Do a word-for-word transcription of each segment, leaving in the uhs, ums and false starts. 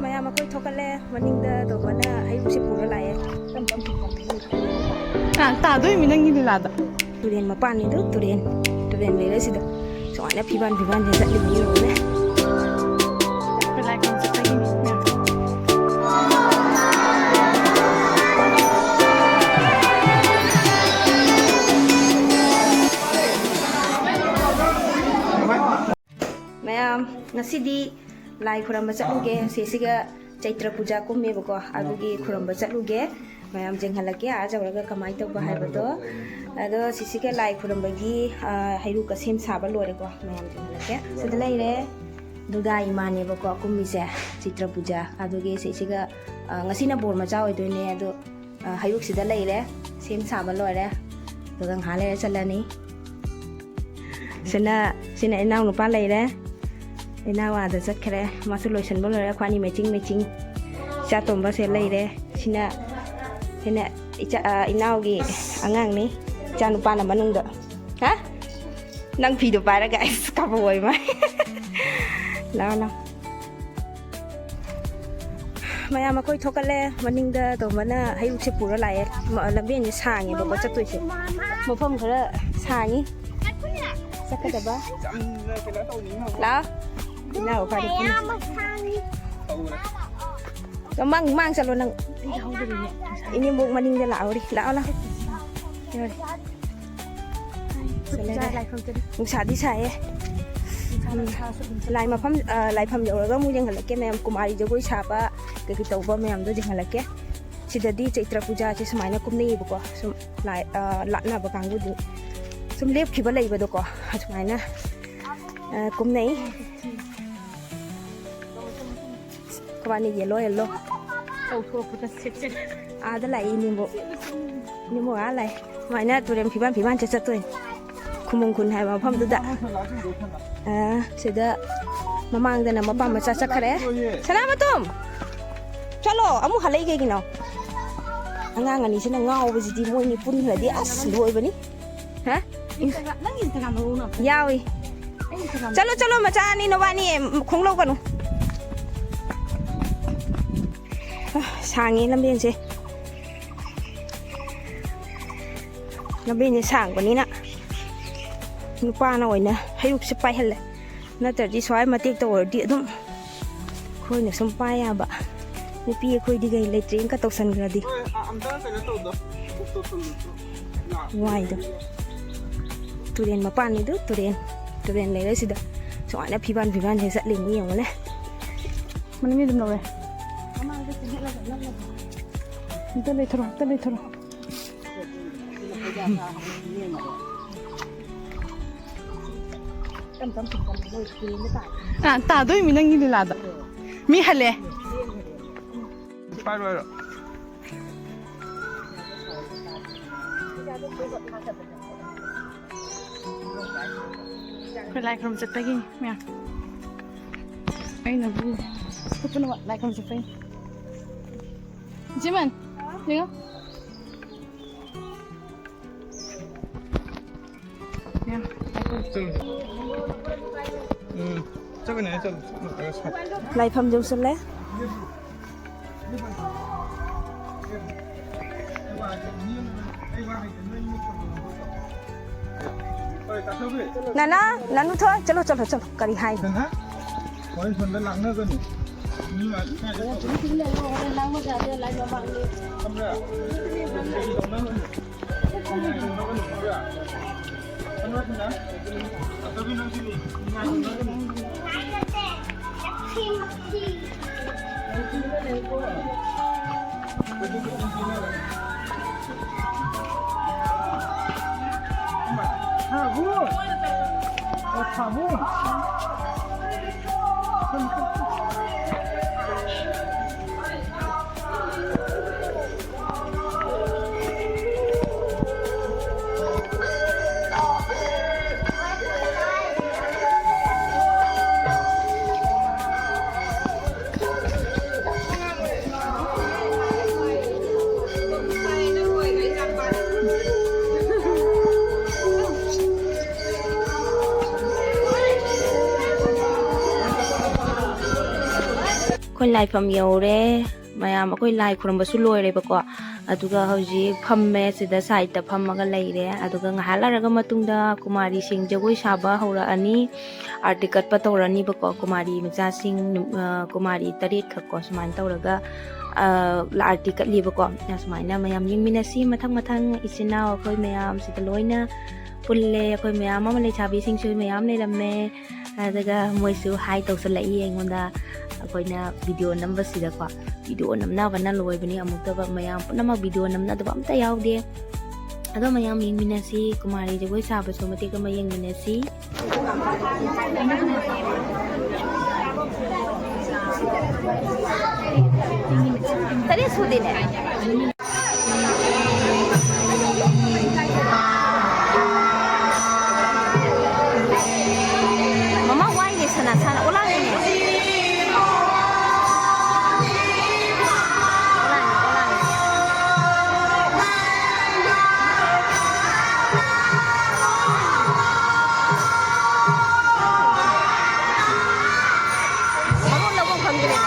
ꯃꯌꯥꯝ ꯑꯩꯈꯣꯏ ꯊꯣꯛꯀꯠꯂꯦ꯫ ꯃꯅꯤꯡꯗ ꯇꯧꯕꯅ ꯍꯩꯔꯨꯛꯁꯦ ꯄꯨꯔ ꯂꯥꯛꯑꯦ꯫ ꯇꯞ ꯇꯞ ꯇꯞ ꯇꯞ ꯇꯞ꯫ ꯉꯥꯏꯍꯥꯛ ꯇꯥꯗꯣꯏꯃꯤ ꯅꯪꯒꯤ ꯂꯤꯂꯥꯗ꯫ ꯇꯨꯔꯦꯟ ꯃꯄꯥꯟꯅꯤꯗꯨ, ꯇꯨꯔꯦꯟ, ꯇꯨꯔꯦꯟ ꯂꯩꯔꯦ ꯁꯤꯗ꯫ ꯁꯨꯃꯥꯏꯅ ꯐꯤꯕꯥꯟ ꯐꯤꯕꯥꯟꯁꯦ ꯆꯠꯂꯤꯕ ꯌꯦꯡꯉꯨꯅꯦ꯫ ꯃꯌꯥꯝ, ꯉꯁꯤꯗꯤ ꯂꯥꯏ ꯈꯨꯔꯝꯕ ꯆꯠꯂꯨꯒꯦ꯫ ꯁꯤꯁꯤꯒ ꯆꯩꯇ꯭ꯔ ꯄꯨꯖꯥ ꯀꯨꯝꯃꯦꯕꯀꯣ, ꯑꯗꯨꯒꯤ ꯈꯨꯔꯝꯕ ꯆꯠꯂꯨꯒꯦ꯫ ꯃꯌꯥꯝ ꯌꯦꯡꯍꯜꯂꯛꯀꯦ ꯑꯥ ꯌꯧꯔꯒ ꯀꯃꯥꯏꯅ ꯇꯧꯕ ꯍꯥꯏꯕꯗꯣ꯫ ꯑꯗꯣ ꯁꯤꯁꯤꯒ ꯂꯥꯏ ꯈꯨꯔꯝꯕꯒꯤ, ꯑ, ꯍꯩꯔꯨꯛꯀ ꯁꯦꯝ ꯁꯥꯕ ꯂꯣꯏꯔꯦꯀꯣ꯫ ꯃꯌꯥꯝ ꯌꯦꯡꯍꯜꯂꯛꯀꯦ꯫ ꯁꯤꯗ ꯂꯩꯔꯦ ꯗꯨꯔꯒꯥ ꯏꯃꯥꯅꯦꯕꯀꯣ ꯀꯨꯝꯃꯤꯁꯦ, ꯆꯤꯇ꯭ꯔ ꯄꯨꯖꯥ꯫ ꯑꯗꯨꯒꯤ ꯁꯤꯁꯤꯒ, ꯑ, ꯉꯁꯤꯅ ꯕꯣꯔ ꯃꯆꯥ ꯑꯣꯏꯗꯣꯏꯅꯦ꯫ ꯑꯗꯣ, ꯑ, ꯍꯩꯔꯨꯛꯁꯤꯗ ꯂꯩꯔꯦ, ꯁꯦꯝ ꯁꯥꯕ ꯂꯣꯏꯔꯦ꯫ ꯑꯗꯨꯒ ꯉꯥꯏꯍꯥꯛ ꯂꯩꯔ ꯆꯠꯂꯅꯤ꯫ ꯁꯤꯅ, ꯁꯤꯅ ꯏꯅꯥꯎ ꯅꯨꯄꯥ ꯂꯩꯔꯦ꯫ ꯏꯅꯥꯎ ꯑꯥꯗ ꯆꯠꯈ꯭ꯔꯦ꯫ ꯃꯥꯁꯨ ꯂꯣꯏꯁꯤꯟꯕ ꯂꯣꯏꯔꯦ꯫ ꯑꯩꯈꯣꯏꯅꯤ matching matching꯫ ꯏꯆꯥ ꯇꯣꯝꯕꯁꯦ ꯂꯩꯔꯦ꯫ ꯁꯤꯅ, ꯁꯤꯅ ꯏꯆꯥ, ꯑ, ꯏꯅꯥꯎꯒꯤ ꯑꯉꯥꯡꯅꯤ꯫ ꯏꯆꯥ ꯅꯨꯄꯥꯅ ꯃꯅꯨꯡꯗ꯫ ꯍꯥ? ꯅꯪ ꯐꯤꯗꯣ ꯄꯥꯏꯔꯒ ꯑꯩꯁ ꯀꯥꯄꯛꯑꯣꯏ ꯃꯥ꯫ ꯂꯥꯛꯑꯣ, ꯂꯥꯛꯑꯣ꯫ ꯃꯌꯥꯝ ꯑꯩꯈꯣꯏ ꯊꯣꯛꯀꯠꯂꯦ꯫ ꯃꯅꯤꯡꯗ ꯇꯣꯝꯕꯅ ꯍꯩꯔꯨꯛꯁꯦ ꯄꯨꯔ ꯂꯥꯛꯑꯦ꯫ ꯃ-, ꯂꯝꯕꯦꯟꯁꯦ ꯁꯥꯡꯉꯦꯕꯀꯣ ꯆꯠꯇꯣꯏꯁꯦ꯫ ꯃꯐꯝ ꯈꯔ ꯁꯥꯡꯉꯤ ꯆꯠꯀꯗꯕ꯫ ꯂꯥꯛꯑꯣ꯫ ꯏꯅꯥꯎ ꯐꯥꯔꯤ ꯄꯨꯟꯅ꯫ ꯃꯥꯡ, ꯃꯥꯡ ꯆꯠꯂꯣ ꯅꯪ꯫ ꯏꯅꯦꯝꯕꯣꯛ ꯃꯅꯤꯡꯗ ꯂꯥꯛꯍꯧꯔꯤ꯫ ꯂꯥꯛꯑꯣ, ꯂꯥꯛꯑꯣ꯫ ꯌꯧꯔꯦ꯫ ꯆꯠꯂꯦ, ꯂꯥꯛꯑꯦ꯫ ꯅꯨꯡꯁꯥꯗꯤ ꯁꯥꯏꯌꯦ꯫ ꯂꯥꯏ ꯃꯐꯝ, ꯑ, ꯂꯥꯏꯐꯝ ꯌꯧꯔꯒ ꯑꯃꯨꯛ ꯌꯦꯡꯍꯜꯂꯛꯀꯦ ꯃꯌꯥꯝ꯫ ꯀꯨꯃꯥꯔꯤ ꯖꯒꯣꯏ ꯁꯥꯕ ꯀꯩꯀꯩ ꯇꯧꯕ ꯃꯌꯥꯝꯗꯣ ꯌꯦꯡꯍꯜꯂꯛꯀꯦ꯫ ꯁꯤꯗꯗꯤ ꯆꯩꯇ꯭ꯔ ꯄꯨꯖꯥꯁꯦ ꯁꯨꯃꯥꯏꯅ ꯀꯨꯝꯅꯩꯌꯦꯕꯀꯣ꯫ ꯁꯨꯝ ꯂꯥꯏ, ꯑ, ꯂꯥꯠꯅꯕ ꯀꯥꯡꯕꯨꯗꯤ ꯁꯨꯝ ꯂꯦꯞꯈꯤꯕ ꯂꯩꯕꯗꯣꯀꯣ꯫ ꯑꯁꯨꯃꯥꯏꯅ, ꯑ, ꯀꯨꯝꯅꯩ꯫ ꯈꯣꯏꯕꯥꯅꯤ yellow, yellow꯫ ꯇꯧꯊꯣꯛꯄꯗ ꯁꯦꯠꯆꯔꯦ꯫ ꯑꯥꯗ ꯂꯥꯛꯏ ꯏꯅꯦꯝꯕꯣꯛ꯫ ꯏꯅꯦꯝꯕꯣꯛ ꯑꯥ ꯂꯥꯛꯏ꯫ ꯁꯨꯃꯥꯏꯅ ꯇꯨꯔꯦꯟ ꯐꯤꯕꯥꯟ ꯐꯤꯕꯥꯟ ꯆꯠ ꯆꯠꯇꯣꯏꯅꯤ꯫ ꯈꯨꯃꯨꯡ ꯈꯨꯟ ꯍꯥꯏꯕ ꯃꯐꯝꯗꯨꯗ꯫ ꯑ, ꯁꯤꯗ ꯃꯃꯥꯡꯗꯅ ꯃꯄꯥ ꯃꯆꯥ ꯆꯠꯈꯔꯦ꯫ ꯁꯅꯥꯃꯇꯣꯝ! ꯆꯠꯂꯣ! ꯑꯃꯨꯛ ꯍꯜꯂꯛꯏ ꯀꯩꯒꯤꯅꯣ? ꯑꯉꯥꯡ ꯑꯅꯤꯁꯤꯅ ꯉꯥꯎꯕꯁꯤꯗꯤ ꯃꯣꯏꯅꯤ ꯄꯨꯟꯈ꯭ꯔꯗꯤ ꯑꯁ ꯂꯣꯏꯕꯅꯤ꯫ ꯍꯥ? Instagram, ꯅꯪ Instagram ꯂꯧꯔꯛꯎꯅ꯫ ꯌꯥꯎꯏ꯫ ꯑꯩ Instagram ꯆꯠꯂꯣ, ꯆꯠꯂꯣ, ꯃꯆꯥ ꯑꯅꯤ ꯅꯕꯥꯅꯤ ꯈꯣꯡꯂꯧ ꯀꯅꯨ꯫ ꯁꯥꯡꯉꯤ ꯂꯝꯕꯦꯟꯁꯦ꯫ ꯂꯝꯕꯦꯟꯁꯦ ꯁꯥꯡꯕꯅꯤꯅ ꯅꯨꯄꯥꯅ ꯑꯣꯏꯅ ꯍꯩꯔꯨꯛꯁꯦ ꯄꯥꯏꯍꯜꯂꯦ꯫ ꯅꯠꯇ꯭ꯔꯗꯤ ꯁ꯭ꯋꯥꯏ ꯃꯇꯦꯛꯇ ꯑꯣꯏꯔꯗꯤ ꯑꯗꯨꯝ ꯑꯩꯈꯣꯏꯅ ꯁꯨꯝ ꯄꯥꯏ ꯌꯥꯕ꯫ ꯅꯨꯄꯤ ꯑꯩꯈꯣꯏꯗꯤ ꯀꯩ ꯂꯩꯇ꯭ꯔꯦꯅ ꯀ ꯇꯧꯁꯟꯈ꯭ꯔꯗꯤ꯫ ꯍꯣꯏ, ꯑ-, ꯑꯝꯇ ꯀꯩꯅꯣ ꯇꯧꯗꯣ꯫ ꯋꯥꯏꯗꯣ꯫ ꯇꯨꯔꯦꯟ ꯃꯄꯥꯟꯅꯤꯗꯨ, ꯇꯨꯔꯦꯟ꯫ ꯇꯨꯔꯦꯟ ꯂꯩꯔꯦ ꯁꯤꯗ꯫ ꯁꯨꯃꯥꯏꯅ ꯐꯤꯕꯥꯟ ꯐꯤꯕꯥꯟꯁꯦ ꯆꯠꯂꯤꯅꯤ ꯌꯦꯡꯉꯨꯅꯦ꯫ ꯃꯅꯤꯡꯗꯤ ꯑꯗꯨꯝ ꯂꯧꯔꯦ꯫ ꯑꯝꯇ ꯂꯩꯊꯔꯣ, ꯑꯝꯇ ꯂꯩꯊꯔꯣ꯫ ꯑ, ꯇꯥꯗꯣꯏꯃꯤ ꯅꯪꯒꯤ ꯂꯤꯂꯥꯗ꯫ ꯃꯤ ꯍꯜꯂꯦ꯫ ꯄꯥꯏꯔꯣ, ꯄꯥꯏꯔꯣ꯫ ꯑꯩꯈꯣꯏ ꯂꯥꯏ ꯈꯨꯔꯨꯝ ꯆꯠꯄꯒꯤꯅꯤ ꯃꯌꯥꯝ꯫ ꯑꯩꯅꯕꯨ ꯈꯨꯠꯄꯨꯅ ꯂꯥꯏ ꯈꯨꯔꯨꯝ ꯆꯠꯄꯒꯤ꯫ ꯏꯆꯦꯃꯟ, ꯌꯦꯡꯉꯣ꯫ ꯃꯌꯥꯝ, ꯂꯥꯏ ꯈꯨꯔꯨꯝ꯫ ꯆꯠꯂꯨ꯫ ꯎꯝ, ꯆꯠꯀꯅꯤ ꯍꯥꯏ ꯆꯠꯂꯨ꯫ ꯂꯥꯏꯐꯝ ꯌꯧꯁꯜꯂꯦ꯫ ꯅꯅꯥ, ꯅꯅꯨ ꯊꯣꯏ, ꯆꯠꯂꯣ, ꯆꯠꯂꯣ, ꯆꯠꯂꯣ꯫ ꯀꯔꯤ ꯍꯥꯏꯅꯣ? ꯀꯅꯥ? ꯍꯣꯔꯦꯟ ꯁꯣꯝꯗ ꯂꯥꯡꯅꯒꯅꯨ꯫ ꯃꯤ ꯃꯌꯥꯝ ꯀꯥꯏꯗ ꯇꯧꯔꯤ? ꯈꯪꯕ꯭ꯔꯥ? ꯀꯔꯤ ꯇꯧꯅꯒꯅꯨ? ꯈꯪꯕ꯭ꯔꯥ? ꯈꯪꯕ꯭ꯔꯥ? ꯈꯪꯕ꯭ꯔꯥ? ꯈꯪꯕ꯭ꯔꯥ? ꯑꯩꯈꯣꯏ ꯂꯥꯏꯐꯝ ꯌꯧꯔꯦ꯫ ꯃꯌꯥꯝ ꯑꯩꯈꯣꯏ ꯂꯥꯏ ꯈꯨꯔꯨꯝꯕꯁꯨ ꯂꯣꯏꯔꯦꯕꯀꯣ꯫ ꯑꯗꯨꯒ ꯍꯧꯖꯤꯛ ꯐꯝꯃꯦ, ꯁꯤꯗ ꯁꯥꯏꯠꯇ ꯐꯝꯃꯒ ꯂꯩꯔꯦ꯫ ꯑꯗꯨꯒ ꯉꯥꯏꯍꯥꯛ ꯂꯩꯔꯒ ꯃꯇꯨꯡꯗ ꯀꯨꯃꯥꯔꯤꯁꯤꯡ ꯖꯒꯣꯏ ꯁꯥꯕ ꯍꯧꯔꯛꯑꯅꯤ꯫ ꯑꯥꯔꯇꯤ ꯀꯠꯄ ꯇꯧꯔꯅꯤꯕꯀꯣ꯫ ꯀꯨꯃꯥꯔꯤ ꯃꯆꯥꯁꯤꯡ, ꯑ, ꯀꯨꯃꯥꯔꯤ ꯇꯔꯦꯠꯈꯛꯀꯣ, ꯁꯨꯃꯥꯏꯅ ꯇꯧꯔꯒ, ꯑ, ꯑꯥꯔꯇꯤ ꯀꯠꯂꯤꯕꯀꯣ꯫ ꯑꯁꯨꯃꯥꯏꯅ ꯃꯌꯥꯝ ꯌꯦꯡꯃꯤꯟꯅꯁꯤ꯫ ꯃꯊꯪ ꯃꯊꯪ ꯏꯆꯤꯟ ꯏꯅꯥꯎ ꯑꯩꯈꯣꯏ ꯃꯌꯥꯝ ꯁꯤꯗ ꯂꯣꯏꯅ ꯄꯨꯜꯂꯦ꯫ ꯑꯩꯈꯣꯏ ꯃꯌꯥꯝ ꯑꯃ, ꯂꯩꯁꯥꯕꯤꯁꯤꯡꯁꯨ ꯃꯌꯥꯝ ꯂꯩꯔꯝꯃꯦ꯫ ꯑꯗꯨꯒ ꯃꯣꯏꯁꯨ ꯍꯥꯏ ꯇꯧꯁꯜꯂꯛꯏ ꯑꯩꯉꯣꯟꯗ꯫ ꯑꯩꯈꯣꯏꯅ ꯚꯤꯗꯤꯑꯣ ꯅꯝꯕꯁꯤꯗꯀꯣ, ꯚꯤꯗꯤꯑꯣ ꯅꯝꯅꯕꯅ ꯂꯣꯏꯕꯅꯤ꯫ ꯑꯃꯨꯛꯇꯕ ꯃꯌꯥꯝ ꯄꯨꯝꯅꯃꯛ ꯚꯤꯗꯤꯑꯣ ꯅꯝꯅꯗꯕ ꯑꯝꯇ ꯌꯥꯎꯗꯦ꯫ ꯑꯗꯣ ꯃꯌꯥꯝ ꯌꯦꯡꯃꯤꯟꯅꯁꯤ, ꯀꯨꯃꯥꯔꯤ ꯖꯒꯣꯏ ꯁꯥꯕꯁꯨ ꯃꯇꯦꯛ ꯑꯃ ꯌꯦꯡꯃꯤꯟꯅꯁꯤ꯫ ꯇꯔꯦꯠ ꯁꯨꯗꯦꯅꯦ꯫ ꯃꯃꯥ ꯋꯥꯏꯅꯦ ꯁꯅꯥ ꯁꯅꯥ ꯑꯣꯂꯥꯡꯉꯤꯅꯦ꯫ ꯑꯣꯂꯥꯡꯉꯤ, ꯑꯣꯂꯥꯡꯉꯤ꯫ ꯃꯔꯣꯟ ꯂꯧꯕꯝ ꯈꯪꯗ꯭ꯔꯦꯅꯦ꯫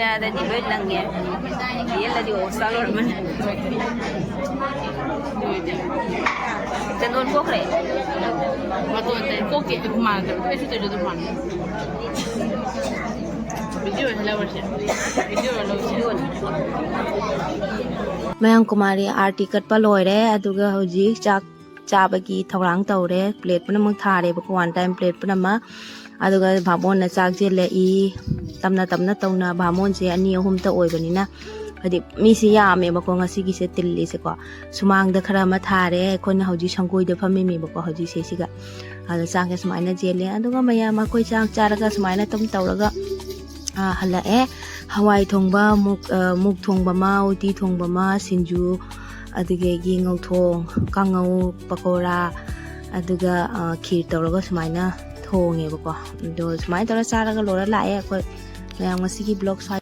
ꯌꯥꯗꯗꯤ ꯂꯣꯏ ꯂꯪꯉꯦ꯫ ꯌꯦꯜꯂꯗꯤ ꯑꯣꯛꯁꯥ ꯂꯣꯏꯔꯝꯃꯅꯤ꯫ ꯆꯟꯗꯣꯟ ꯀꯣꯛꯈ꯭ꯔꯦ꯫ ꯃꯇꯣꯟ ꯑꯇꯩ ꯀꯣꯛꯇꯦ, ꯍꯨꯃꯥꯡ ꯇꯧꯔ ꯀꯩꯁꯨ ꯇꯧꯗꯦ, ꯍꯨꯃꯥꯡ꯫ ꯚꯤꯗꯤꯑꯣ ꯑꯣꯏꯅ ꯂꯧꯔꯁꯦ꯫ ꯚꯤꯗꯤꯑꯣ ꯑꯣꯏꯅ ꯂꯧꯔꯁꯦ꯫ ꯃꯌꯥꯝ ꯀꯨꯃꯥꯔꯤ ꯑꯥꯔꯇꯤ ꯀꯠꯄ ꯂꯣꯏꯔꯦ, ꯑꯗꯨꯒ ꯍꯧꯖꯤꯛ ꯆꯥꯛ ꯆꯥꯕꯒꯤ ꯊꯧꯔꯥꯡ ꯇꯧꯔꯦ꯫ ꯄ꯭ꯂꯦꯠ ꯄꯨꯝꯅꯃꯛ ꯊꯥꯔꯦꯕꯀꯣ, ꯋꯥꯟ ꯇꯥꯏꯝ ꯄ꯭ꯂꯦꯠ ꯄꯨꯝꯅꯃꯛ꯫ ꯑꯗꯨꯒ ꯚꯥꯃꯣꯟꯅ ꯆꯥꯛ ꯆꯦꯜꯂꯛꯏ꯫ ꯇꯞꯅ ꯇꯞꯅ ꯇꯧꯅ ꯚꯥꯃꯣꯟꯁꯦ ꯑꯅꯤ ꯑꯍꯨꯝꯇ ꯑꯣꯏꯕꯅꯤꯅ, ꯍꯥꯏꯗꯤ ꯃꯤꯁꯦ ꯌꯥꯝꯃꯦꯕꯀꯣ ꯉꯁꯤꯒꯤꯁꯦ ꯇꯤꯜꯂꯤꯁꯦꯀꯣ꯫ ꯁꯨꯃꯥꯡꯗ ꯈꯔ ꯑꯃ ꯊꯥꯔꯦ꯫ ꯑꯩꯈꯣꯏꯅ ꯍꯧꯖꯤꯛ ꯁꯪꯒꯣꯏꯗ ꯐꯝꯃꯤꯃꯦꯕꯀꯣ ꯍꯧꯖꯤꯛꯁꯦ ꯁꯤꯒ꯫ ꯑꯗ ꯆꯥꯛꯁꯦ ꯁꯨꯃꯥꯏꯅ ꯆꯦꯜꯂꯦ꯫ ꯑꯗꯨꯒ ꯃꯌꯥꯝ ꯑꯩꯈꯣꯏ ꯆꯥꯛ ꯆꯥꯔꯒ ꯁꯨꯃꯥꯏꯅ ꯑꯗꯨꯝ ꯇꯧꯔꯒ, ꯑ, ꯍꯜꯂꯛꯑꯦ꯫ ꯍꯋꯥꯏ ꯊꯣꯡꯕ, ꯃꯨꯛ, ꯑ, ꯃꯨꯛ ꯊꯣꯡꯕ ꯑꯃ, ꯎꯇꯤ ꯊꯣꯡꯕ ꯑꯃ, ꯁꯤꯡꯖꯨ, ꯑꯗꯨꯗꯒꯤ ꯉꯧꯊꯣꯡ, ꯀꯥꯡꯉꯧ, ꯄꯀꯧꯔꯥ, ꯑꯗꯨꯒ, ꯑ, ꯈꯤꯔ ꯇꯧꯔꯒ ꯁꯨꯃꯥꯏꯅ ꯊꯣꯡꯉꯦꯕꯀꯣ꯫ ꯑꯗꯣ ꯁꯨꯃꯥꯏꯅ ꯇꯧꯔ ꯆꯥꯔꯒ ꯂꯣꯏꯔ ꯂꯥꯛꯑꯦ ꯑꯩꯈꯣꯏ꯫ ꯃꯌꯥꯝ ꯉꯁꯤꯒꯤ ꯕ꯭ꯂꯣꯛ ꯁ꯭ꯋꯥꯏ